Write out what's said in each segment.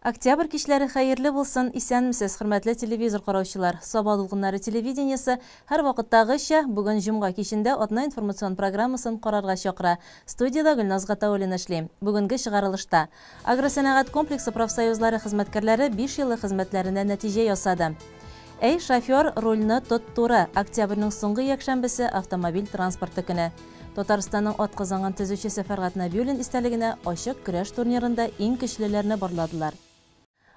Октябрь кичләре хәерле булсын, исәнмесез, хөрмәтле телевизор караучылар. Саба дулкыннары телевидениесе һәр вакыттагыча бүген җомга кичендә атна информацион программасын карарга чакыра. Студиядә Гөлназ Гатауллина эшли. Бүгенге чыгарылышта Агросәнәгать комплексы профсоюзлары хезмәткәрләре 5 еллык хезмәтләренә нәтиҗә ясады. Әй, шофер, рульны тот туры. Октябрьнең соңгы якшәмбесе автомобиль транспорты көне. Татарстанның атказанган төзүчесе Фәргать Нәбиуллин истәлегенә ачык көрәш турнирында иң көчлеләрне барладылар.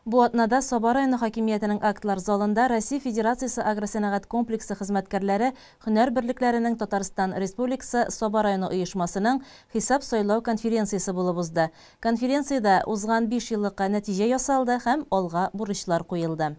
Бу атнада Саба районы хакимиятенең актлар залында Россия Федерациясе агросәнәгать комплексы хезмәткәрләре һөнәр берлекләренең Татарстан Республикасы Саба районы оешмасының хисап-сайлау конференциясе булып узды. Конференциядә узган 5 еллыкка нәтиҗә ясалды һәм алга бурычлар куелды.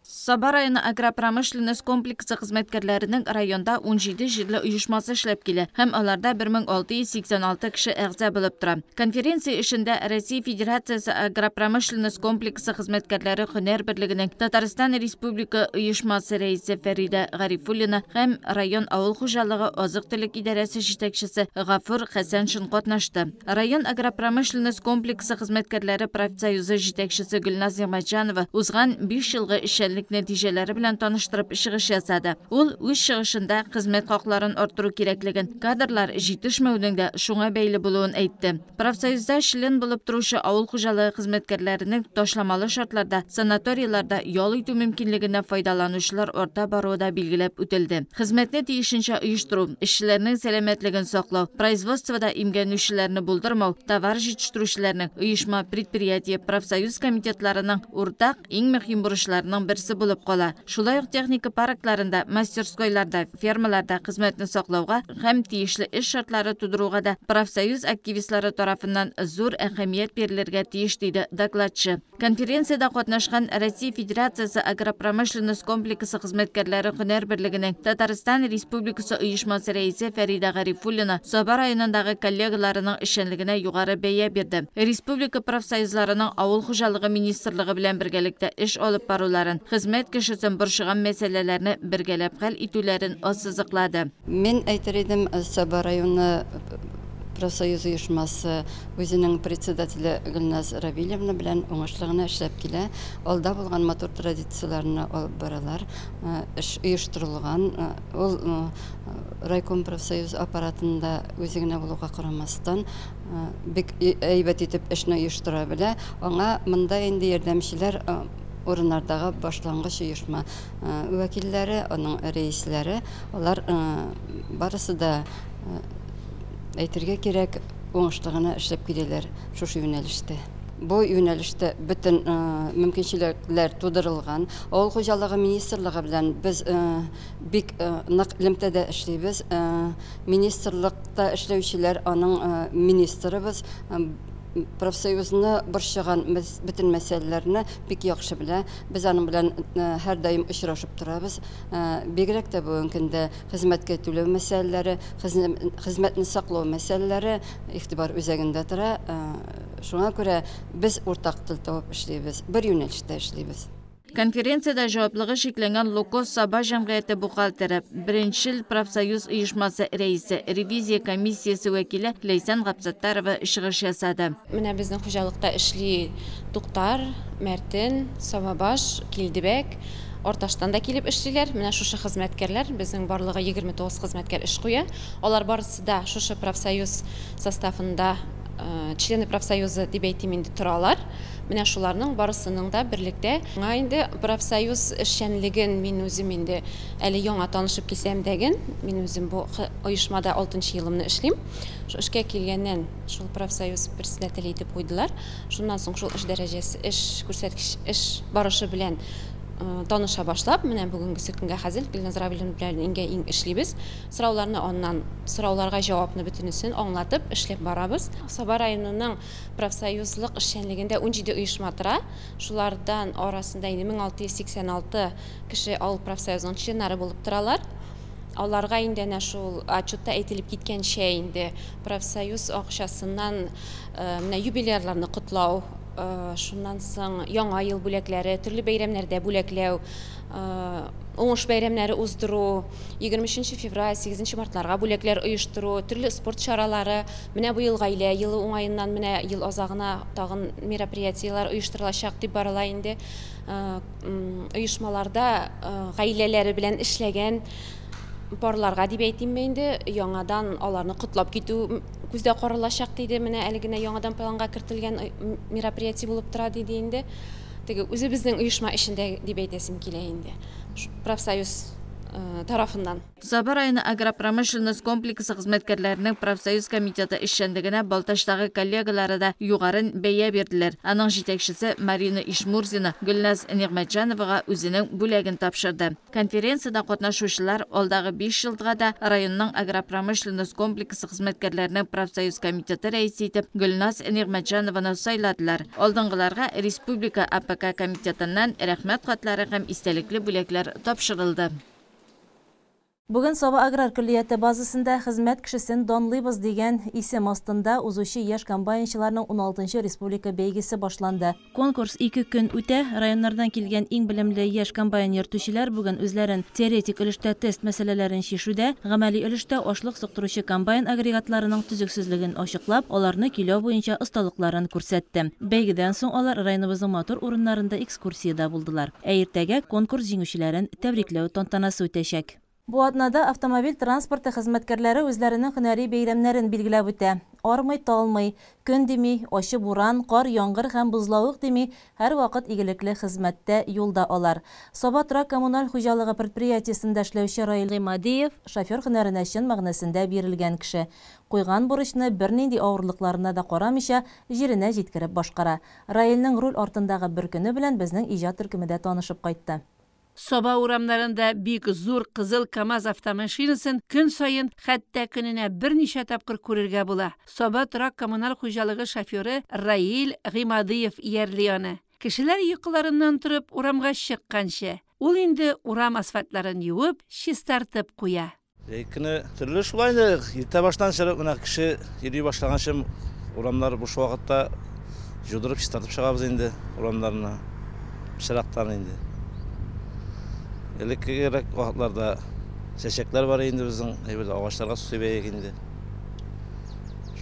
Саба районы агропромышленность комплексы хезмәткәрләренең районда 17 җирле оешмасы эшләп килә һәм аларда 1686 кеше әгъза булып тора. Конференция эшендә Россия Федерациясе агропромышленность комплексы хезмәткәрләре һөнәр берлегенең Татарстан Республика оешмасы рәисе Фәридә Гарифуллина һәм район авыл хуҗалыгы азык-төлек идарәсе җитәкчесе Гафур Хәсәншин катнашты. Район агропромышленность комплексы хезмәткәрләре профсоюзы җитәкчесе Гөлназ Нигъмәтҗанова узган 5 елгы эшчәнлек нәтиҗәләре белән таныштырып чыгыш ясады. Ул үз чыгышында хезмәт хакларын арттыру кирәклеген, кадрлар җитешмәүнең дә шуңа бәйле булуын әйтте. Профсоюзда член булып торучы авыл хуҗалыгы хезмәткәрләренең ташламалы шартларда санаторийларда ял итү мөмкинлегеннән файдаланучылар арта баруы да билгеләп үтелде. Хезмәтне тиешенчә оештыру, эшчеләрнең сәламәтлеген саклау, производствода имгәнүчеләрне булдырмау, товар җитештерүчеләрнең оешма, предприятие, профсоюз комитетларының уртак иң мөһим бурычларының берсе булып кала. Шулай ук техника паркларында, мастерскойларда, фермаларда хезмәтне саклауга һәм тиешле эш шартлары тудыруга да профсоюз активистлары тарафыннан зур әһәмият бирелергә тиеш, диде докладчы. Конференциядә катнашкан Россия Федерациясе агропромышленность комплексы хезмәткәрләре һөнәр берлегенең Татарстан Республикасы оешмасы рәисе Фәридә Гарифуллина Саба районындагы коллегаларының эшчәнлегенә югары бәя бирде. Республика профсоюзларының авыл хуҗалыгы министрлыгы белән бергәлектә эш алып баруларын, хезмәт кешесен борчыган мәсьәләләрне бергәләп хәл итүләрен ассызыклады. Мин әйтер идем, Саба районы профсоюз оешмасы үзенең председателе Гөлназ Равилевна белән уңышлы гына эшләп килә. Алда булган матур традицияләрне алып баралар. Эш оештырылган. Ул райком профсоюз аппаратында үзе генә булуга карамастан бик әйбәт итеп эшне оештыра белә. Аңа монда инде ярдәмчеләр урыннардагы башлангыч оешма вәкилләре, аның рәисләре, алар барысы да әйтергә кирәк, уңышлы гына эшләп киләләр шушы юнәлештә. Бу юнәлештә бөтен мөмкинчелекләр тудырылган. Авыл хуҗалыгы министрлыгы белән без бик нык элемтәдә эшлибез. Министрлыкта эшләүчеләр, аның министрыбыз профсоюзны борчыган бөтен мәсьәләләрне бик яхшы белә. Без аның белән һәрдаим очрашып торабыз. Бигрәк тә бүгенге көндә хезмәткә түләү мәсьәләләре, хезмәтне саклау мәсьәләләре игътибар үзәгендә тора. Шуңа күрә без уртак тел табып эшлибез, бер юнәлештә эшлибез. Конференциядә җаваплылыгы чикләнгән Лукоз Саба җәмгыяте бухгалтеры, беренчел профсоюз оешмасы рәисе, ревизия комиссиясе вәкиле Ләйсән Габсаттарова чыгыш ясады. Менә безнең хуҗалыкта эшли Туктар, Мәртен, Сабабаш, Килдебәк, Арташтан да килеп эшлиләр. Менә шушы хезмәткәрләр, безнең барлыгы 29 хезмәткәр эш куя. Алар барысы да шушы профсоюз составында, члены профсоюзы дип әйтим инде, торалар. Менә шуларның барысының да берлектә. Моңа инде профсоюз эшчәнлеген мин үзем инде әле яңа танышып килсәм дәген, мин үзем бу оешмада 6 елымны эшлим. Шул эшкә килгәннән шул профсоюз председателе итеп куйдылар. Шуннан соң шул эш дәрәҗәсе, эш күрсәткеч, эш барышы белән таныша башлап, менә бүгенгесе көнгә хәзер Гөлназ Равилевна белән иңгә иң эшлибез. Сорауларны аннан, сорауларга җавапны бөтенесен аңлатып эшләп барабыз. Саба районының профсоюзлык эшчәнлегендә 17 оешма тора. Шулардан арасында инде 1686 кеше авыл профсоюзының членнары булып торалар. Аларга инде әнә шул отчетта әйтелеп киткәнчә инде профсоюз акчасыннан менә юбилярларны котлау шуннан соң Яңа ел бүләкләре, төрле бәйрәмнәрдә бүләкләү, уңыш бәйрәмнәре уздыру, 23 февраль, 8 мартларга бүләкләр оештыру, төрле спорт чаралары. Менә быел гаилә елы уңаеннан менә ел азагына тагын мероприятиеләр оештырылачак дип барыла инде. Оешмаларда гаиләләре белән эшләгән парларга дип әйтимме инде, яңадан аларны котлап китү күздә каралачак диде. Менә әле генә яңадан планга кертелгән мероприятие булып тора диде инде. Теге үзебезнең оешма эчендә дип әйтәсем килә инде. Профсоюз тарафыннан. Саба районы агропромышленность комплексы хезмәткәрләренең профсоюз комитеты эшчәнлегенә Балтачтагы коллегалары да югары бәя бирделәр. Аның җитәкчесе Марина Ишмурзина Гөлназ Нигъмәтҗановага үзенең бүләген тапшырды. Конференциядә катнашучылар алдагы 5 елга да районның агропромышленность комплексы хезмәткәрләренең профсоюз комитеты рәисе итеп Гөлназ Нигъмәтҗанованы сайладылар. Алдынгыларга республика АПК комитетыннан рәхмәт хатлары һәм истәлекле бүләкләр тапшырылды. Бүген Саба аграр көллияте базасында хезмәт кешесен данлыйбыз дигән исем астында узучы яшь комбайнчыларның 16-нчы республика бәйгесе башланды. Конкурс 2 көн үтә. Районнардан килгән иң белемле яшь комбайн йөртүчеләр бүген үзләрен теоретик өлештә тест мәсьәләләрен чишүдә, гамәли өлештә ашлык суктыручы комбайн агрегатларының төзексезлеген ачыклап, аларны көйләү буенча осталыкларын күрсәтте. Бәйгедән соң алар районыбызның матур урыннарында экскурсиядә булдылар. Ә иртәгә конкурс җиңүчеләрен тәбрикләү тантанасы үтәчәк. Бу атнада автомобиль транспорты хезмәткәрләре үзләренең һөнәри бәйрәмнәрен билгеләп үтә. Армый, талмый, көн дими, ачы буран, кар, яңгыр һәм бозлавык дими, һәр вакыт игелекле хезмәттә юлда алар. Саба торак коммуналь хуҗалыгы предприятиесендә эшләүче Раил Гыймадиев шофер һөнәренә чын мәгънәсендә бирелгән кеше. Куйган бурычны бернинди авырлыкларына да карамыйча җиренә җиткереп башкара. Раилнең руль артындагы бер көне белән безнең иҗат төркеме дә танышып кайтты. Саба урамнарында бик зур кызыл КАМАЗ автомашинасын көн саен, хәтта көненә берничә тапкыр күрергә була. Саба торак коммуналь хуҗалыгы шоферы Раил Гыймадиев иярли аны. Кешеләр йокыларыннан торып урамга чыкканчы, ул инде урам асфальтларын юып, чистартып куя. Җәй көне төрле шулай инде, иртә баштан чыгып, менә кеше йөри башлаганчы урамнар буш вакытта жудырып чистартып чыгабыз инде урамнарны, пычрактан инде. Элеккерәк вакытларда чәчәкләр бар инде безнең, әйбер агачларга су сибәйек инде.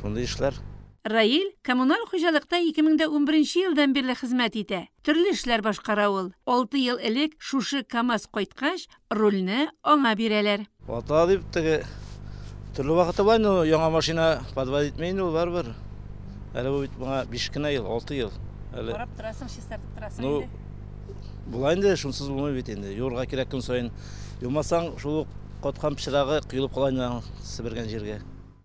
Шундый эшләр. Раил коммуналь хуҗалыкта 2011 елдан бирле хезмәт итә. Төрле эшләр башкара ул. 6 ел элек шушы КАМАЗ кайткач, рульне аңа бирәләр. Вата дип теге төрле вакыты бар инде, яңа машина подводить итмей инде ул барыбер. Әле бу бит моңа 5 кенә ел, 6 ел. Әле карап торасың, чистартып торасың инде. Була инде, шунсыз булмый бит инде. Юрга кирәк көн саен. Юмасаң, шул ук каткан пычрагы коелып кала инде себергән җиргә.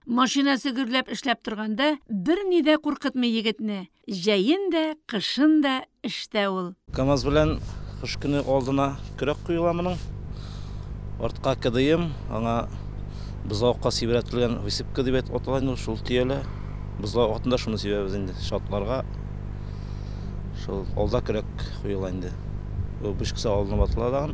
Машинасы гөрләп эшләп торганда берни дә куркытмый егетне. Җәен дә, кышын да эштә ул. КАМАЗ белән кыш көне алдына көрәк куела моның. Артка КДМ, аңа бозлавыкка сиберәтелгән высыпка дип атала инде, шул төялә. Бозлавык артында шуны сибәбез инде, шартларга. Шул алда көрәк куела инде. Бу бишкесе алынып атыла дагын.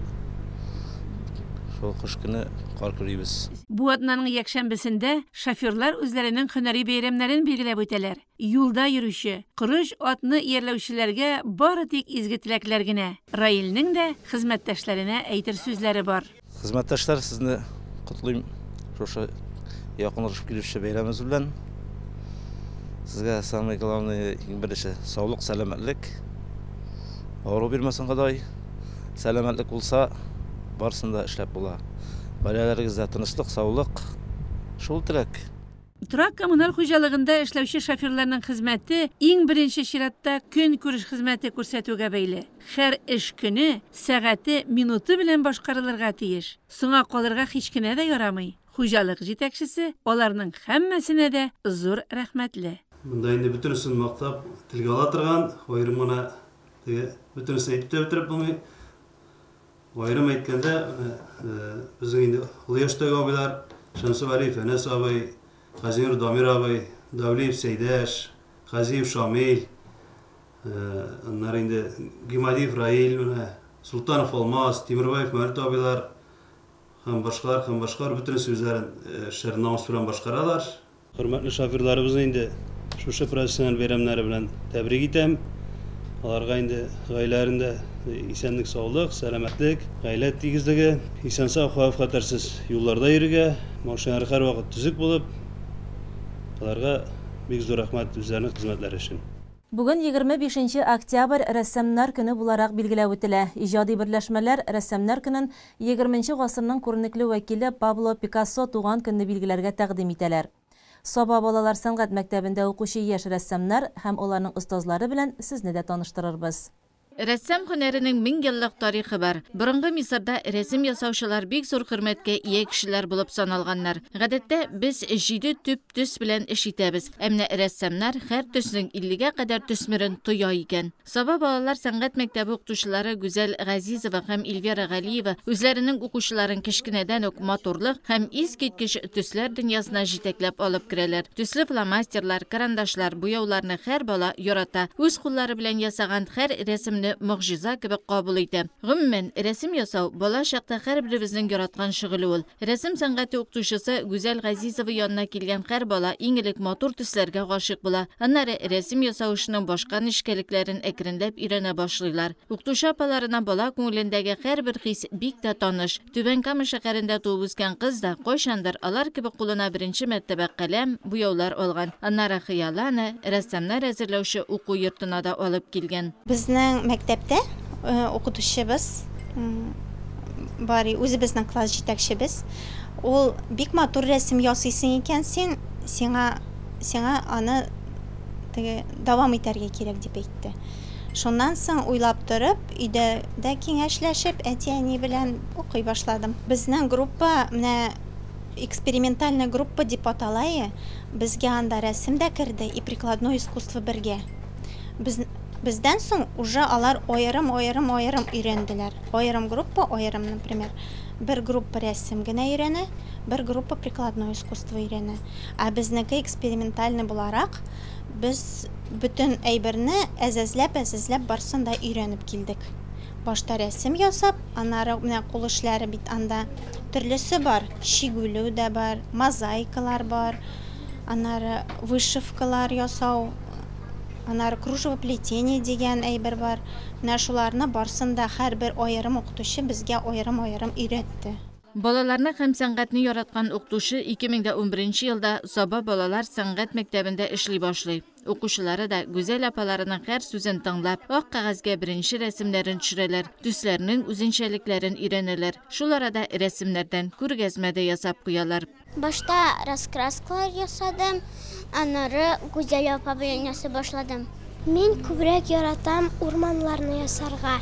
Шул кыш көне кар көрибез. Бу атнаның якшәмбесендә шоферлар үзләренең һөнәри бәйрәмнәрен билгеләп үтәләр. Юлда йөрүче, корыч атны иярләүчеләргә бары тик изге теләкләр генә. Раилнең дә хезмәттәшләренә әйтер сүзләре бар. Хезмәттәшләр, сезне котлыйм шушы якынлашып килүче бәйрәмебез белән. Сезгә самый главный, иң беренче саулык, сәламәтлек. Авыру бирмәсен Ходай. Сәламәтлек булса, барысын да эшләп була. Гаиләләрегездә тынычлык, саулык, шул теләк. Торак коммуналь хуҗалыгында эшләүче шоферларның хезмәте иң беренче чиратта көнкүреш хезмәте күрсәтүгә бәйле. Һәр эш көне, сәгате, минуты белән башкарылырга тиеш. Соңа калырга һич кенә дә ярамый. Хуҗалык җитәкчесе аларның һәммәсенә дә зур рәхмәтле. Монда инде бөтенесен мактап телгә ала торган, аерым гына теге бөтенесен әйтеп тә бетереп булмый. Аерым әйткәндә, безнең инде олы яшьтәге абыйлар, Шәмсевәлиев Әнәс абый, Газинур Дамир абый, Давлиев Сәйдәш, Газиев Шамил, аннары инде Гимадиев Раил, менә Султанов Алмаз, Тимербаев Мәлит абыйлар һәм башкалар, һәм башкалар бөтенесе үзләрен эшләрен намус белән башкаралар. Хөрмәтле шоферларыбызны инде шушы профессиональ бәйрәмнәре белән тәбрик итәм. Аларга инде гаиләләрендә исәнлек, саулык, сәламәтлек, гаилә тигезлеге, исән-сау, хәвеф-хәтәрсез юлларда йөрергә, машиналар һәрвакыт төзек булып, аларга бик зур рәхмәт үзләренең хезмәтләре өчен. Бүген 25 октябрь Рәссамнар көне буларак билгеләп үтелә. Иҗади берләшмәләр Рәссамнар көнен 20 гасырның күренекле вәкиле Пабло Пикассо туган көнне билгеләргә тәкъдим итәләр. Саба балалар сәнгать мәктәбендә укучы яшь рәссамнар һәм аларның остазлары белән сезне дә таныштырырбыз. Рәссам һөнәренең 1000 еллык тарихы бар. Борынгы Мисырда рәсем ясаучылар бик зур хөрмәткә ия кешеләр булып саналганнар. Гадәттә без 7 төп төс белән эш итәбез. Ә менә рәссамнар һәр төснең 50гә кадәр төсмерен тоя икән. Саба балалар сәнгать мәктәбе укытучылары Гүзәл Газизова һәм Эльвира Галиева үзләренең укучыларын кечкенәдән үк матурлык һәм искиткеч төсләр дөньясына җитәкләп алып керәләр. Төсле фломастерлар, карандашлар, буяуларны һәр бала ярата. Үз куллары белән ясаган һәр рәсемне могҗиза кебек кабул итә. Гомумән, рәсем ясау бала чакта һәрберебезнең яраткан шөгыле ул. Рәсем сәнгате укытучысы Гүзәл Газизова янына килгән һәр бала иң элек матур төсләргә гашыйк була. Аннары рәсем ясау эшенең башка нечкәлекләрен әкренләп өйрәнә башлыйлар. Укытучы апаларына бала күңелендәге һәрбер хис бик тә таныш. Түбән Кама шәһәрендә туып үскән кыз да кайчандыр алар кебек кулына беренче мәртәбә каләм, буяулар алган. Аннары хыялы аны рәссамнар әзерләүче уку йортына да алып килгән. Безнең мәктәптә укытучыбыз бар, үзебезнең класс җитәкчебез. Ул бик матур рәсем ясыйсың икән син, сиңа аны теге дәвам итәргә кирәк дип әйтте. Шуннан соң уйлап торып, өйдә дә киңәшләшеп, әти-әни белән укый башладым. Безнең группа менә экспериментальная группа дип атала. Безгә анда рәсем дә керде и прикладное искусство бергә. Бездән соң уже алар аерым өйрәнделәр. Аерым группа, аерым, например, бер группа рәсем генә өйрәнә, бер группа прикладное искусство өйрәнә. Ә безнеке экспериментальный буларак, без бөтен әйберне әзәзләп барсын да өйрәнеп килдек. Башта рәсем ясап, аннары менә кул эшләре бит анда төрлесе бар, чигүле дә бар, мозаикалар бар, аннары вышивкалар ясау, аннары кружево плетение дигән әйбер бар. Менә шуларны барсын да һәрбер аерым укытучы безгә аерым-аерым өйрәтте. Балаларны һәм сәнгатьне яраткан укытучы 2011 елда Саба балалар сәнгать мәктәбендә эшли башлый. Укучылары да Гүзәл апаларының һәр сүзен тыңлап, ак кәгазьгә беренче рәсемнәрен төшерәләр, төсләрнең үзенчәлекләрен өйрәнәләр. Шул арада рәсемнәрдән күргәзмә дә ясап куялар. Башта раскраскалар ясадым, аннары Гүзәл апа белән ясый башладым. Мин күбрәк яратам урманнарны ясарга.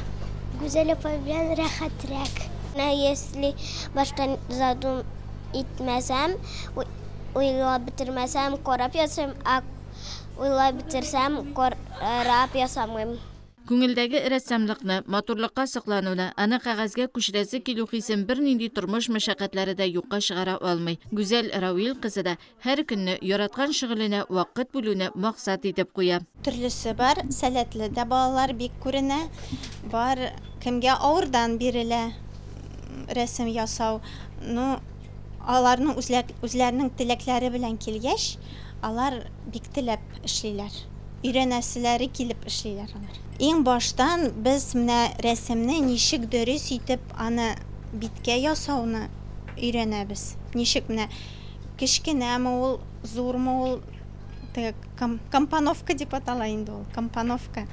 Гүзәл апа белән рәхәтрәк. Если башта задум итмәсәм, уйлап бетермәсәм, карап ясыйм, ә уйлап бетерсәм, карап ясамыйм. Күңелдәге рәссамлыкны, матурлыкка соклануны, аны кәгазьгә күчерәсе килү хисен бернинди тормыш мәшәкатьләре дә юкка чыгара алмый. Гүзәл Рауил кызы да һәр көнне яраткан шөгыленә вакыт бүлүне максат итеп куя. Төрлесе бар, сәләтле дә балалар бик күренә, бар кемгә авырдан бирелә рәсем ясау. Ну, аларның үзләренең теләкләре белән килгәч, алар бик теләп эшлиләр. Өйрәнәселәре килеп эшлиләр алар. Иң баштан без менә рәсемне ничек дөрес итеп аны биткә ясауны өйрәнәбез. Ничек менә кечкенәме ул, зурмы ул, теге компоновка дип атала инде ул, компоновка.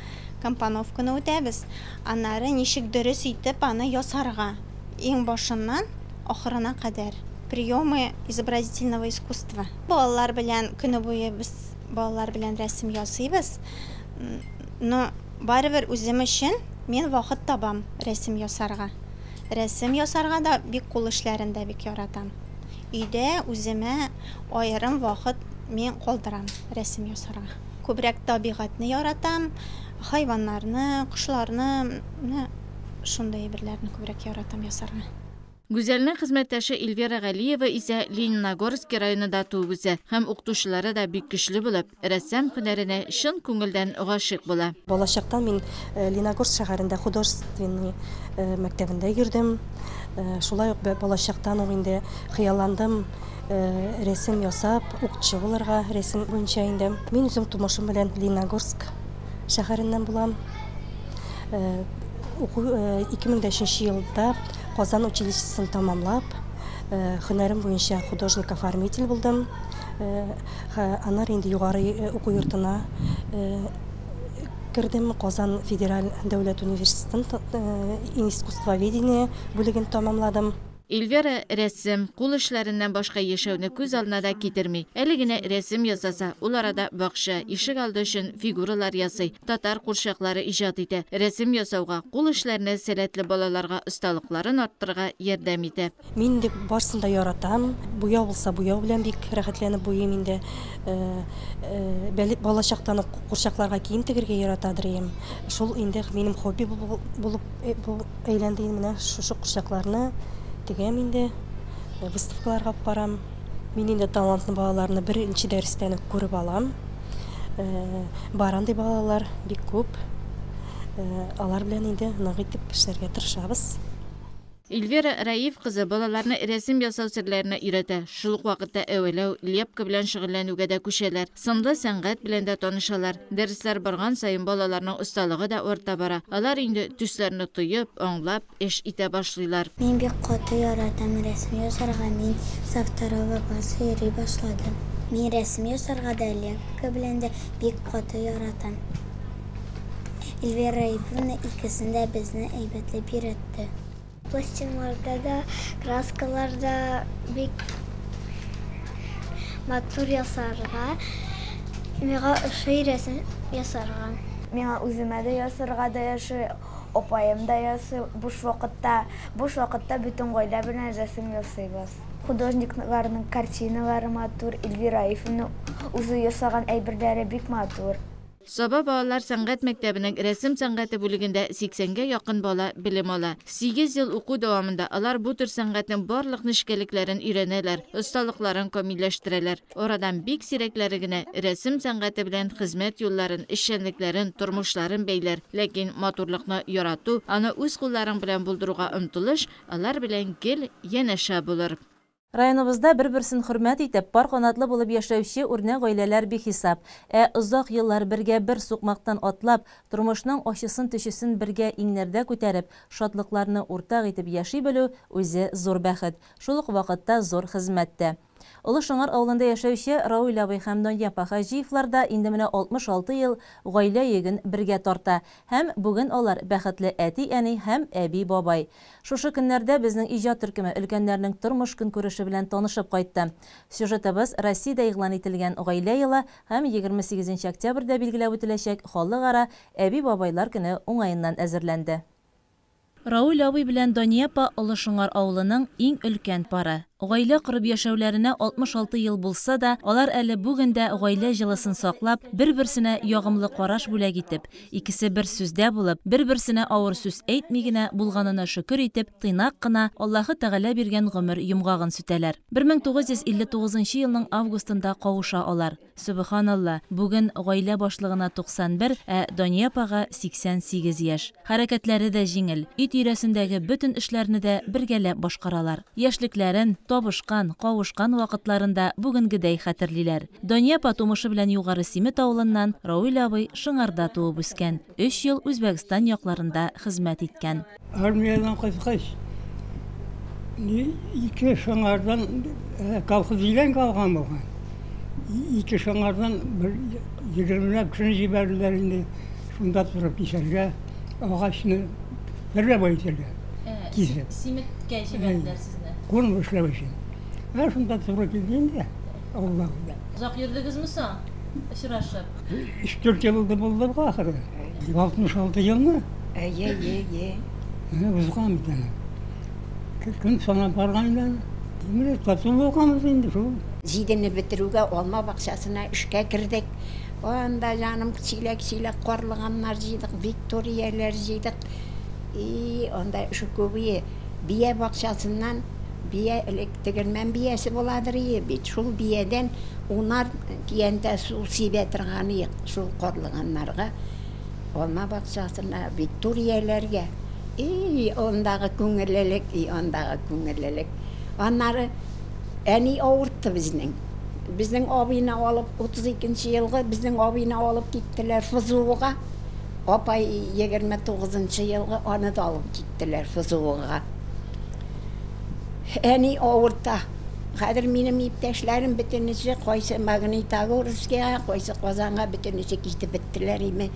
Компоновканы үтәбез. Аннары ничек дөрес итеп аны ясарга. Иң башыннан ахырына кадәр. Приемы изобразительного искусства. Балалар белән көне буе без балалар белән рәсем ясыйбыз. Но барыбер үзем өчен мин вакыт табам рәсем ясарга. Рәсем ясарга да бик кул эшләрен дә бик яратам. Өйдә үземә аерым вакыт мин калдырам рәсем ясарга. Күбрәк табигатьне яратам, хайваннарны, кошларны, менә шундый әйберләрне күбрәк яратам ясарга. Гүзәлнең хезмәттәше Эльвира Галиева исә Лениногорский районында туып үсә һәм укытучылары да бик көчле булып, рәссам һөнәренә чын күңелдән гашыйк була. Балачактан мин Лениногорск шәһәрендә художественный мәктәбендә йөрдем. Шулай ук балачактан ук инде хыялландым рәсем ясап, укытучы булырга, рәсем буенча инде. Мин үзем тумышым белән Лениногорск шәһәреннән булам. Уку 2003 елда Казан училищесын тәмамлап, һөнәрем буенча художник-оформитель булдым. Аннары инде югары уку йортына кердем. Казан федераль дәүләт университетын искусствоведение бүлеген тәмамладым. Эльвира рәсем, кул эшләреннән башка яшәүне күз алдына да китерми. Әле генә рәсем ясаса, ул арада бакча, ишек алды өчен фигуралар ясый, татар курчаклары иҗат итә. Рәсем ясауга, кул эшләренә сәләтле балаларга осталыкларын арттырырга ярдәм итә. Мин инде барысын да яратам. Буяу булса, буяу белән бик рәхәтләнеп буйыйм инде. Балачактан ук курчакларга кием тегергә яратадыр идем. Шул инде минем хобби булып әйләнде инде, менә шушы курчакларны тегәм инде, выставкаларга алып барам. Мин инде талантлы балаларны беренче дәрестән үк күреп алам. Бар андый балалар бик күп. Алар белән инде нык итеп эшләргә тырышабыз. Эльвира Раиф кызы балаларны рәсем ясау серләренә өйрәтә. Шул ук вакытта әвәләү, лепка белән шөгыльләнүгә дә күчәләр. Сынлы сәнгать белән дә танышалар. Дәресләр барган саен балаларның осталыгы да арта бара. Алар инде төсләрне тоеп, аңлап эш итә башлыйлар. Мин бик каты яратам рәсем ясарга. Мин со второго класса йөри башладым. Мин рәсем ясарга да, лепка белән дә бик каты яратам. Эльвира Раифовна икесен дә безне әйбәтләп өйрәтте. Пластинларда да, краскаларда бик матур ясарга, миңа ошый рәсем ясарга. Миңа үземә дә ясарга да яши, апаем да ясый. Буш вакытта, буш вакытта бөтен гаилә белән рәсем ясыйбыз. Художникларның картиналары матур, Эльвира Раифовна үзе ясаган әйберләре бик матур. Саба балалар сәнгать мәктәбенең рәсем сәнгате бүлегендә 80гә якын бала белем ала. 8 ел уку дәвамында алар бу төр сәнгатьнең барлык нечкәлекләрен өйрәнәләр, осталыкларын камилләштерәләр. Арадан бик сирәкләре генә рәсем сәнгате белән хезмәт юлларын, эшчәнлекләрен, тормышларын бәйләр. Ләкин матурлыкны ярату, аны үз кулларың белән булдыруга омтылыш алар белән гел янәшә булыр. Районыбызда бер-берсен хөрмәт итеп, пар канатлы булып яшәүче үрнәк гаиләләр бихисап. Ә озак еллар бергә бер сукмактан атлап, тормышның ачысын төчесен бергә иңнәрдә күтәреп, шатлыкларны уртак итеп яши белү үзе зур бәхет. Шул ук вакытта зур хезмәт тә. Олы Шыңар авылында яшәүче Рауил абый һәм Дания апа Хаҗиевлар да инде менә 66 ел гаилә йөген бергә тарта. Һәм бүген алар бәхетле әти-әни һәм әби-бабай. Шушы көннәрдә безнең иҗат төркеме өлкәннәрнең тормыш көнкүреше белән танышып кайтты. Сюжетыбыз Россиядә игълан ителгән гаилә елы һәм 28 октябрьдә билгеләп үтеләчәк халыкара әби-бабайлар көне уңаеннан әзерләнде. Рауил абый белән Дания апа Олы Шыңар авылының иң өлкән пары. Гаилә корып яшәүләренә 66 ел булса да, алар әле бүген дә гаилә җылысын саклап, бер-берсенә ягымлы караш бүләк итеп, икесе бер сүздә булып, бер-берсенә авыр сүз әйтми генә булганына шөкер итеп, тыйнак кына Аллаһы Тәгалә биргән гомер йомгагын сүтәләр. 1959 елның августында кавыша алар. Сөбханалла, бүген гаилә башлыгына 91, ә Дания апага 88 яшь. Хәрәкәтләре дә җиңел, өй тирәсендәге бөтен эшләрне дә бергәләп башкаралар. Яшьлекләрен, табышкан, кавышкан вакытларында бүгенгедәй хәтерлиләр. Дания апа тумышы белән Югары Симет авылыннан, Рауил абый Шыңарда туып үскән. 3 ел Үзбәкстан якларында хезмәт иткән. Армиядән кайткач, ике Шыңардан колхоз илән калган булган. Ике Шыңардан бер 20ләп кешене җибәрделәр инде. Шунда торып кисәргә, агачны берләп әйтергә. Кисеп. Симеткә җибәрделәр сезне. Курм эшләү өчен. Ә шунда туры килде инде. Аллаһ. Озак йөрдегезме соң? Очрашып. 3-4 ел булды ахыры. 66 елны. Әйе, Менә узган бит әнә. Көн санап барган инде. Менә тату булганбыз инде шул. Җидене бетерүгә алма бакчасына эшкә кердек. Анда җаным чиләк-чиләк карлыганнар җыйдык, викторияләр җыйдык. И анда эше күбие. Бия бакчасыннан бия элек тегермән биясе буладыр ие бит. Шул биядән унар киянтә су сибә торган иек шул карлыганнарга, алма бакчасына, викторияләргә. И андагы күңеллелек, и андагы күңеллелек. Аннары әни авыртты безнең. Безнең абыйны алып, 32 елгы безнең абыйны алып киттеләр ФЗУга. Апай 29 нчы елгы, аны да алып киттеләр ФЗОга. Әни авырта. Хәзер минем иптәшләрем бөтенесе кайсы Магнитогорскига, кайсы Казанга бөтенесе китеп беттеләр име.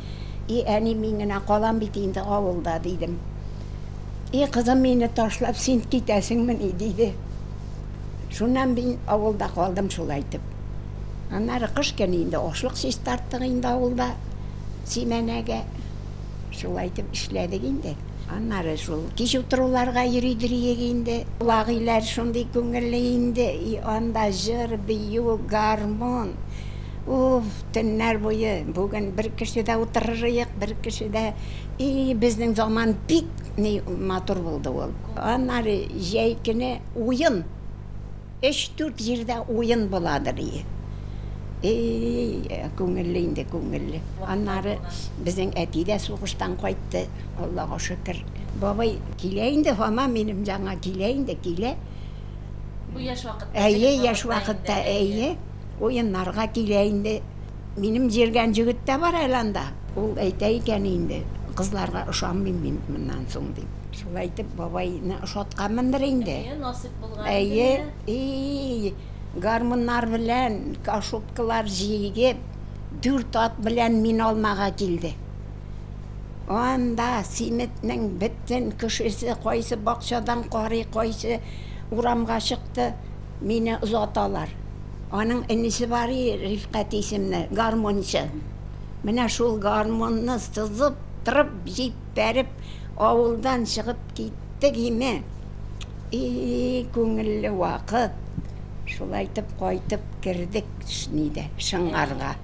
И әни, мин генә калам бит инде авылда, дидем. И кызым, мине ташлап син китәсеңмени, диде. Шуннан мин авылда калдым шулай итеп. Аннары кыш көне инде ашлык чистарттык инде авылда симәнәгә. Шулай итеп эшләдек инде. Аннары шул кич утыруларга йөридер иек инде. Кулак өйләр шундый күңелле инде. И анда җыр, бию, гармун. Уф, төннәр буе. Бүген бер кеше дә утырыр иек, бер кеше дә. И безнең заман бик ни матур булды ул. Аннары җәй көне уен. Өч-дүрт җирдә уен буладыр ие. И, күңелле инде, күңелле. Аннары безнең әти дә сугыштан кайтты, Аллага шөкер. Бабай килә инде, һаман минем янга килә инде, килә. Бу яшь вакытта. Әйе, яшь вакытта, әйе. Уеннарга килә инде. Минем җиргән җегет тә бар әле анда. Ул әйтә икән инде, кызларга ышанмыйм мин моннан соң, дип. Шулай итеп, бабайны ошатканмындыр инде. Әйе, насыйп булган инде. Әйе, и, гармуннар белән, кашупкалар җигеп, дүрт ат белән мин алмага килде. Анда Симетнең бөтен кешесе кайсы бакчадан карый, кайсы урамга чыкты, мине озаталар. Аның энесе бар и, Рифкать исемле, гармунчы. Менә шул гармунны сызып, торып җиппәреп, Авылдан чыгып киттек име. И, күңелле вакыт. Шулай итеп кайтып кердек нидә, Шыңарга.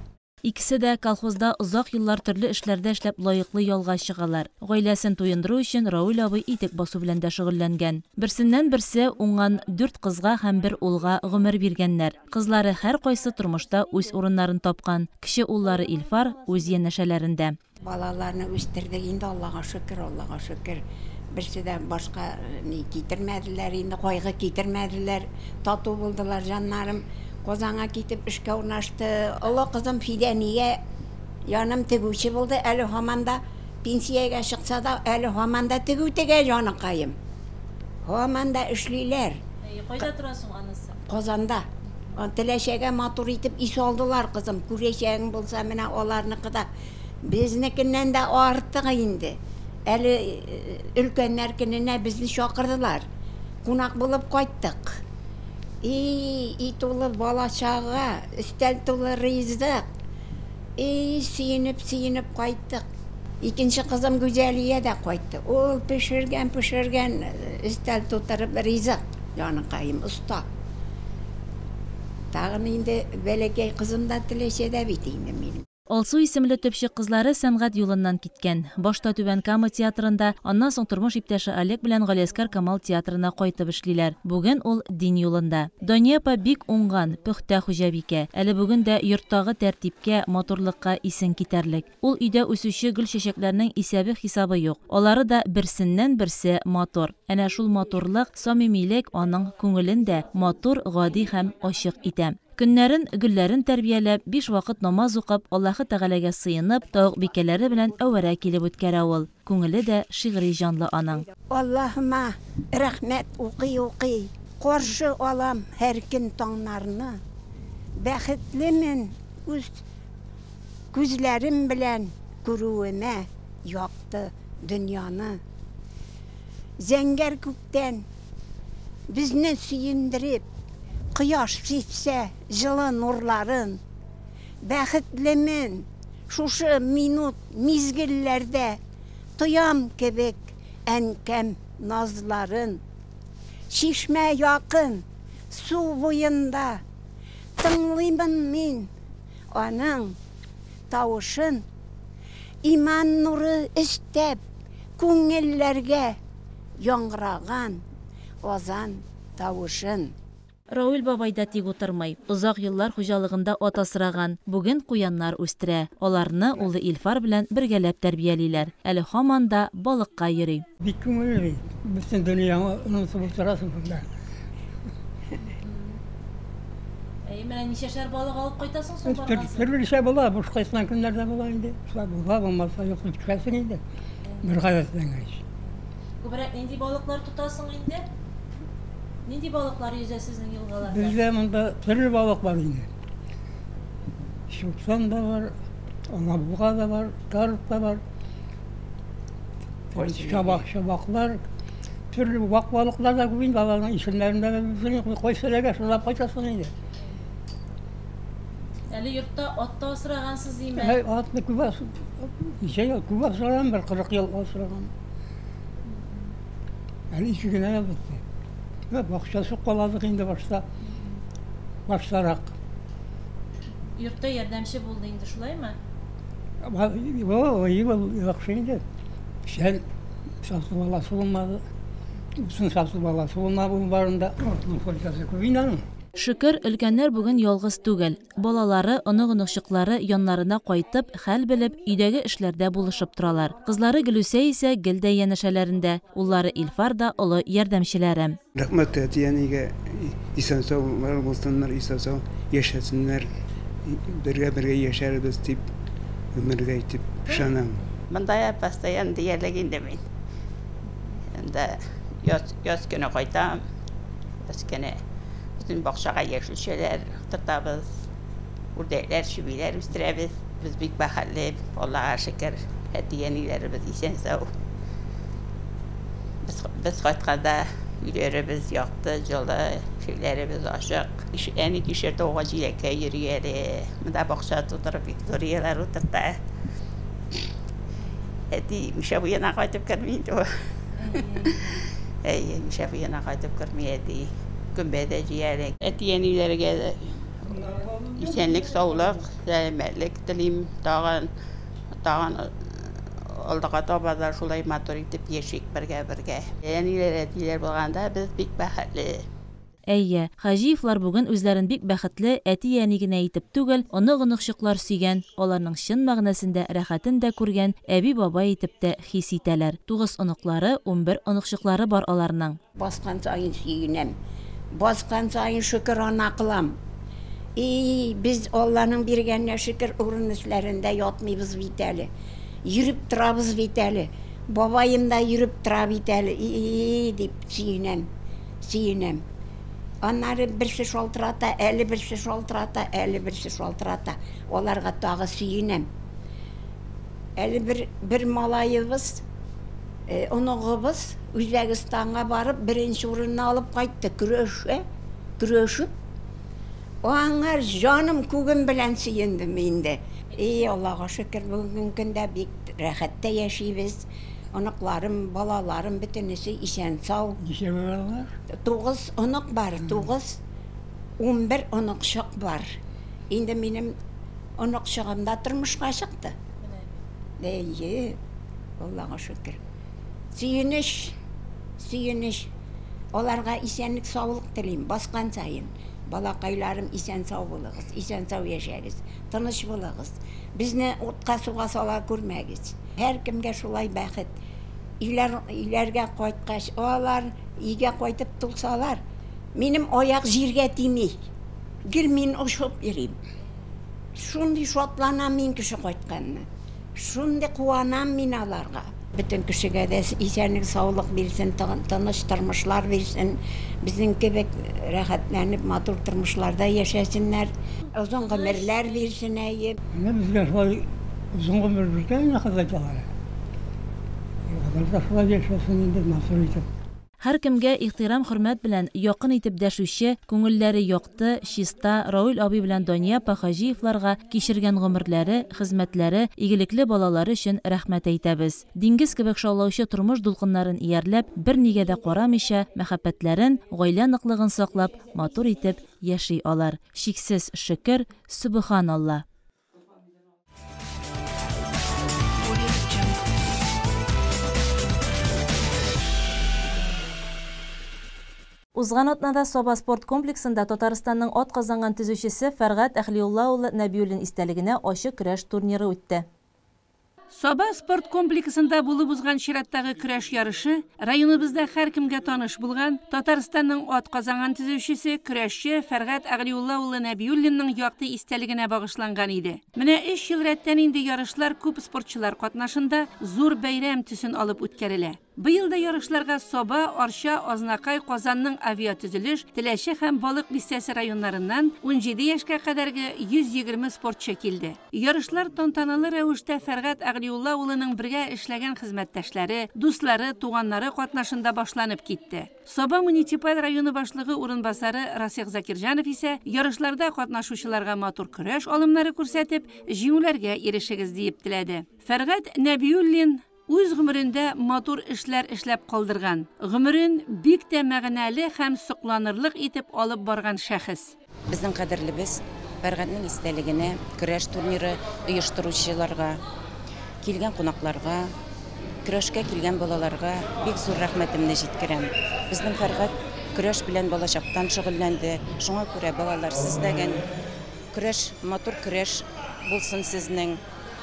Икесе дә колхозда озак еллар төрле эшләрдә эшләп лаеклы ялга чыгалар. Гаиләсен туендыру өчен Рауил абый итек басу белән дә шөгыльләнгән. Берсеннән-берсе уңган дүрт кызга һәм бер улга гомер биргәннәр. Кызлары һәркайсы тормышта үз урыннарын тапкан. Кече уллары Илфар үз янәшәләрендә. Балаларны үстердек инде, Аллага шөкер, Аллага шөкер. Берсе дә башка ни китермәделәр инде, кайгы китермәделәр. Тату булдылар җаннарым. Казанга китеп эшкә урнашты. Олы кызым Фидәния яным тегүче булды, әле һаман да пенсиягә чыкса да, әле һаман да тегү тегә җаныкаем. Һаман да эшлиләр. Әйе, кайда тора соң анысы? Казанда. Теләчәгә матур итеп өй салдылар, кызым. Күрәчәгең булса, менә аларныкы да Безнекеннән дә артык инде. Әле өлкәннәр көненә безне чакырдылар. Кунак булып кайттык. И, и тулы бала-чага, өстәл тулы ризык. И, сөенеп-сөенеп кайттык. Икенче кызым Гүзәлия дә кайтты. Ул пешергән, пешергән, өстәл тутырып ризык. Җаныкаем, оста. Тагын инде бәләкәй кызым да Теләчәдә бит инде минем. Алсу исемле төпчек кызлары сәнгать юлыннан киткән. Башта Түбән Кама театрында, аннан соң тормыш иптәше Олег белән Галиәскар Камал театрына кайтып эшлиләр. Бүген ул дин юлында. Дания апа бик уңган, пөхтә хуҗабикә. Әле бүген дә йорттагы тәртипкә, матурлыкка исең китәрлек. Ул өйдә үсүче гөл-чәчәкләрнең исәбе-хисабы юк. Алары да берсеннән-берсе матур. Әнә шул матурлык, самимилек аның күңелен дә матур, гади һәм ачык итә. Көннәрен, гөлләрен тәрбияләп, биш вакыт намаз укып, Аллаһы Тәгаләгә сыенып, тавыкбикәләре белән әвәрә килеп үткәрә ул. Күңеле дә шигъри җанлы аның. Аллаһыма рәхмәт укый-укый, каршы алам һәр көн таңнарны. Бәхетлемен үз күзләрем белән күрүемә якты дөньяны. Зәңгәр күктән безне сөендереп, кояш сипсә җылы нурларын. Бәхетлемен шушы минут, мизгелләрдә тоям кебек әнкәм назларын. Чишмә якын, су буенда тыңлыймын мин аның тавышын. Иман нуры өстәп, күңелләргә яңгыраган азан тавышын. Рауил бабай да тик утырмый. Озак еллар хуҗалыгында ат асраган, бүген куяннар үстерә. Аларны улы Илфар белән бергәләп тәрбиялиләр. Әле һаман да балыкка йөри. Бик күңелле бит. Бөтен дөньяңа онытып утырасың шунда. Әй, менә ничәшәр балык алып кайтасың соң барган саен? Төрлечә була, буш кайткан көннәр дә була инде. Шулай була, булмаса юк дип төшәсең инде. Бер гадәтләнгәч. Күбрәк нинди балыклар тотасың инде? Нинди балыклар йөзә сезнең елгаларда? Бездә монда төрле балык бар инде. Чуртан да бар, алабуга да бар, карп та бар. Чабак, чабаклар, төрле вак балыклар да күп инде, аларның исемнәрен дә белмим. Кайсы эләгә, шунлап кайтасың инде. Әле йортта ат та асрагансыз, димәк? Әй, атны күп ас, ничә ел күп асраган, бер 40 ел асраган. Әле ике генә ел бетте. Менә бакчасы каладык инде башта, баштарак. Йортта ярдәмче булды инде, шулаймы? Яхшы инде. Печән сатып аласы булмады. Утын сатып аласы булмады ул барында. Атның файдасы күп инде аның. Шөкер, өлкәннәр бүген ялгыз түгел. Балалары, онык-оныкчыклары яннарына кайтып, хәл белеп, өйдәге эшләрдә булышып торалар. Кызлары Гөлүсә исә гел дә янәшәләрендә. Уллары Илфар да олы ярдәмчеләре. Рәхмәт әти-әнигә, исән-сау булсыннар, исән-сау яшәсеннәр, бергә-бергә яшәрбез дип гомергә итеп ышанам. Монда постоянно диярлек инде мин. Инде яз, яз көне кайтам. Яз көне бөтен бакчага яшелчәләр утыртабыз. Үрдәкләр, чебиләр үстерәбез. Без бик бәхетле, Аллага шөкер, әти-әниләребез исән-сау. Без, без кайтканда өйләребез якты, җылы, ишекләребез ачык. Әни кишер тауга җиләккә йөри әле. Монда бакча тутырып викторияләр утырта. Әти Мишә буена кайтып керми инде ул. Әйе, Мишә буена кайтып керми әти. Гөмбә дә җыя әле. Әти-әниләргә исәнлек, саулык, сәламәтлек телим. Тагын, тагын алдыга таба да шулай матур итеп яшик бергә-бергә. Әниләр, әтиләр булганда без бик бәхетле. Әйе, Хаҗиевлар бүген үзләрен бик бәхетле, әти-әни генә итеп түгел, онык-оныкчыклар сөйгән, аларның чын мәгънәсендә рәхәтен дә күргән әби-бабай итеп тә хис итәләр. Тугыз оныклары, 11 оныкчыклары бар аларның. Баскан саен сөенәм, баскан саен шөкерана кылам. И, без Алланың биргәненә шөкер, урын өсләрендә ятмыйбыз бит әле. Йөреп торабыз бит әле. Бабаем да йөреп тора бит әле, и-и-и, дип сөенәм, сөенәм. Аннары берсе шалтырата, әле берсе шалтырата, әле берсе шалтырата. Аларга тагы сөенәм. Әле бер, бер малаебыз, оныгыбыз Үзбәкстанга барып беренче урынны алып кайтты. Көрәшә, көрәшеп. Аңар җаным күгем белән сөендем инде. И, Аллага шөкер, бүгенге көндә бик рәхәттә яшибез. Оныкларым, балаларым бөтенесе исән-сау. Ничә бала бар? 9 онык бар, 9, 11 оныкчык бар. Инде минем оныкчыгым да тормышка чыкты. Әйе, Аллага шөкер. Сөенеч, сөенеч. Аларга исәнлек, саулык телим, баскан саен. Балакайларым, исән-сау булыгыз, исән-сау яшәгез, тыныч булыгыз. Безне утка суга сала күрмәгез. Һәркемгә шулай бәхет. Өйләр, өйләргә кайткач, алар өйгә кайтып тулсалар, минем аяк җиргә тими. Гел мин очып йөрим. Шундый шатланам мин кеше кайтканны. Шундый куанам мин аларга. Бөтен кешегә дә исәнлек, саулык бирсен, тыныч тормышлар бирсен. Безнең кебек рәхәтләнеп матур тормышларда яшәсеннәр. Озын гомерләр бирсен, әйе. Менә безгә шулай озын гомер биргән инде Ходай Тәгалә. Алар да шулай яшәсен инде матур итеп. Һәркемгә ихтирам-хөрмәт белән, якын итеп дәшүче, күңелләре якты, чиста Рауил абый белән Дания апа Хаҗиевларга кичергән гомерләре, хезмәтләре, игелекле балалары өчен рәхмәт әйтәбез. Диңгез кебек шаулаучы тормыш дулкыннарын иярләп, бернигә дә карамыйча, мәхәббәтләрен, гаилә ныклыгын саклап, матур итеп яши алар. Чиксез шөкер, сөбханалла! Узган атнада Саба спорт комплексында Татарстанның атказанган төзүчесе Фәргать Әхлиулла улы Нәбиуллин истәлегенә ачык көрәш турниры үтте. Саба спорт комплексында булып узган чираттагы көрәш ярышы районыбызда һәркемгә таныш булган Татарстанның атказанган төзүчесе, көрәшче Фәргать Әгълиулла улы Нәбиуллинның якты истәлегенә багышланган иде. Менә өч ел рәттән инде ярышлар күп спортчылар катнашында зур бәйрәм төсен алып үткәрелә. Быел да ярышларга Саба, Арча, Азнакай, Казанның Авиатөзелеш, Теләче һәм Балык Бистәсе районнарыннан 17 яшькә кадәрге 120 спортчы килде. Ярышлар тантаналы рәвештә Фәргать Әгълиулла улының бергә эшләгән хезмәттәшләре, дуслары, туганнары катнашында башланып китте. Саба муниципаль районы башлыгы урынбасары Расих Закирҗанов исә ярышларда катнашучыларга матур көрәш алымнары күрсәтеп, җиңүләргә ирешегез диеп теләде. Фәргать Нәбиуллин үз гомерендә матур эшләр эшләп калдырган, гомерен бик тә мәгънәле һәм сокланырлык итеп алып барган шәхес. Безнең кадерлебез Фәргатьнең истәлегенә көрәш турниры оештыручыларга, килгән кунакларга, көрәшкә килгән балаларга бик зур рәхмәтемне җиткерәм. Безнең Фәргать көрәш белән балачактан шөгыльләнде. Шуңа күрә, балалар, сездәген көрәш, матур көрәш булсын сезнең.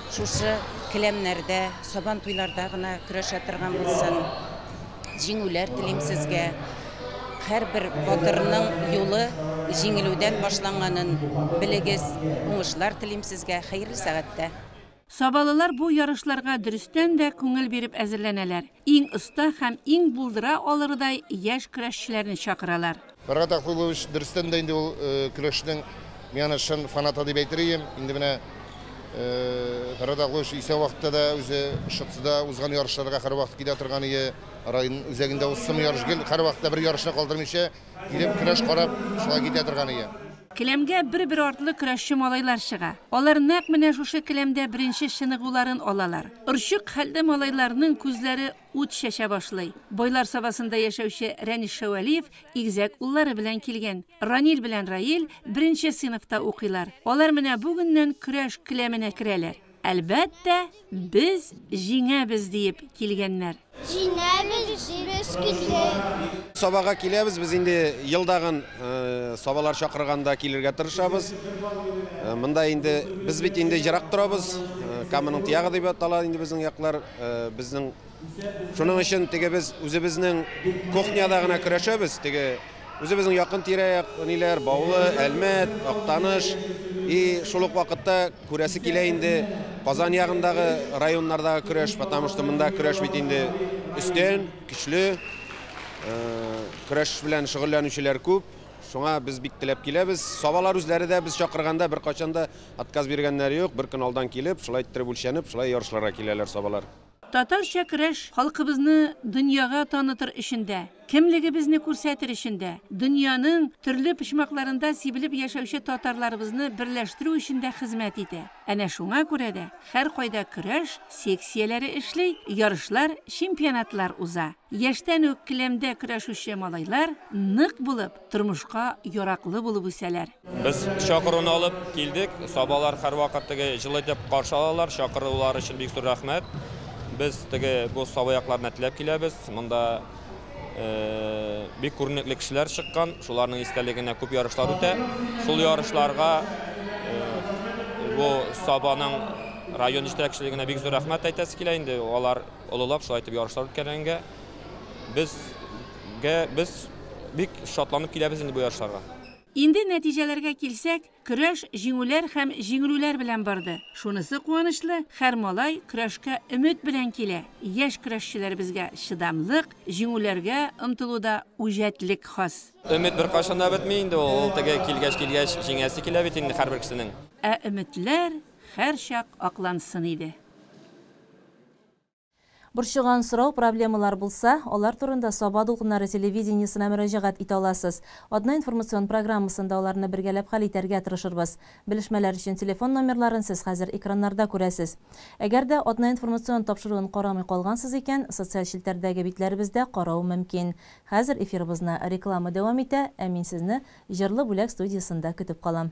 Шушы келәмнәрдә, сабан туйларда гына көрәшә торган булсын. Җиңүләр телим сезгә. Һәрбер батырның юлы җиңелүдән башланганын белегез. Уңышлар телим сезгә. Хәерле сәгатьтә. Сабалылар бу ярышларга дөрестән дә күңел биреп әзерләнәләр. Иң оста һәм иң булдыра алырдай яшь көрәшчеләрне чакыралар. Фәргать Әхлулович дөрестән дә инде ул көрәшнең мин аны чын фанаты дип әйтер идем. Инде менә Фәргать Әхлулович исән вакытта да үзе Шытсыда узган ярышларга һәрвакыт килә торган иде. Район үзәгендә узсынмы ярыш, гел һәрвакытта бер ярышны калдырмыйча килеп көрәш карап шулай китә торган иде. Келәмгә бер-бер артлы көрәшче малайлар чыга. Алар нәкъ менә шушы келәмдә беренче чыныгуларын алалар. Орчык хәлле малайларның күзләре ут чәчә башлый. Байлар Сабасында яшәүче Рәнис Шәвәлиев игезәк уллары белән килгән. Ранил белән Раил беренче сыйныфта укыйлар. Алар менә бүгеннән көрәш келәменә керәләр. Әлбәттә, без җиңәбез диеп килгәннәр. Җиңәбез без килдек. Сабага киләбез, без инде елдагын сабалар чакырганда килергә тырышабыз. Монда инде без бит инде ерак торабыз. Каманың тиягы дип атала инде безнең яклар. Безнең шуның өчен теге без үзебезнең кухняда гына көрәшәбез. Теге үзебезнең якын тирә-як ниләр, Баулы, Әлмәт, Актаныш. И шул ук вакытта күрәсе килә инде Казан ягындагы районнардагы көрәш, потому что монда көрәш бит инде өстен, көчле. Көрәш белән шөгыльләнүчеләр күп. Шуңа без бик теләп киләбез. Сабалар үзләре дә без чакырганда беркайчан да отказ биргәннәре юк. Бер көн алдан килеп, шулай иттереп үлчәнеп, шулай ярышларга киләләр сабалар. Татарча көрәш халкыбызны дөньяга танытыр өчен дә, кемлегебезне күрсәтер өчен дә, дөньяның төрле почмакларында сибелеп яшәүче татарларыбызны берләштерү өчен дә хезмәт итә. Әнә шуңа күрә дә һәркайда көрәш секцияләре эшли, ярышлар, чемпионатлар уза. Яшьтән үк келәмдә көрәшүче малайлар нык булып, тормышка яраклы булып үсәләр. Без чакыруны алып килдек. Сабалар һәрвакыт теге җылы итеп каршы алалар. Чакырулар өчен бик зур рәхмәт. Без теге бу Саба якларына теләп киләбез. Монда бик күренекле кешеләр чыккан. Шуларның истәлегенә күп ярышлар үтә. Шул ярышларга бу Сабаның район җитәкчелегенә бик зур рәхмәт әйтәсе килә инде. Алар олылап шулай итеп ярышлар үткәргәнгә без бик шатланып киләбез инде бу ярышларга. Инде нәтиҗәләргә килсәк, көрәш җиңүләр һәм җиңелүләр белән барды. Шунысы куанычлы, һәр малай көрәшкә өмет белән килә. Яшь көрәшчеләребезгә чыдамлык, җиңүләргә омтылуда үҗәтлек хас. Өмет беркайчан да бетми инде ул, теге килгәч-килгәч җиңәсе килә бит инде һәрбер кешенең. Ә өметләр һәрчак аклансын иде. Борчыган сорау проблемалар булса, алар турында Саба дулкыннары телевидениесына мөрәҗәгать итә аласыз. Атна информацион программасында аларны бергәләп хәл итәргә тырышырбыз. Белешмәләр өчен телефон номерларын сез хәзер экраннарда күрәсез. Әгәр дә атна информацион тапшыруын карамый калгансыз икән, социаль челтәрдәге битләребездә карау мөмкин. Хәзер эфирыбызны реклама дәвам итә, ә мин сезне Җырлы бүләк студиясендә көтеп калам.